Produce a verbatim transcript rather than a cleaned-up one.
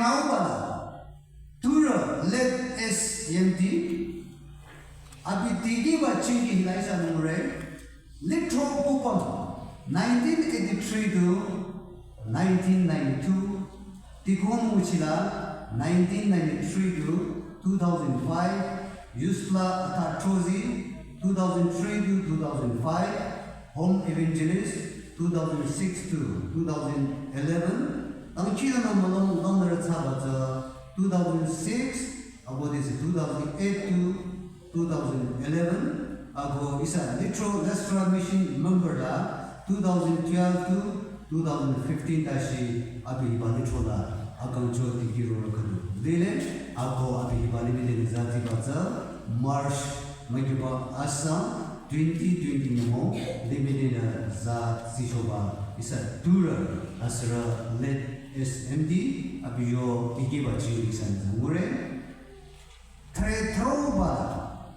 Aubala, Tura late S M D, abi dikehba chingi hila ihsa ngure, Litro Kupang, nineteen eighty-three to nineteen ninety-two, Tikon Muchila, nineteen ninety-three to two thousand five, Yusla Atatrozi, two thousand three to two thousand five, Home Evangelist, two thousand six to two thousand eleven, Tangchila Mamalong Longnara Tsabata, two thousand six, about this two thousand eight to two thousand eleven, ago ihsa Litro Lestra Mission member la two thousand twelve to two thousand fifteen tashi abi hiba Litro la akangcho dikehro khüdu. Lile, ago abi hiba limide zati batsa March magiba Assam twenty twenty nyamo limide la za zishoba ihsa Tura asra late S M D abi yo dikehba chingi ihsa ngure.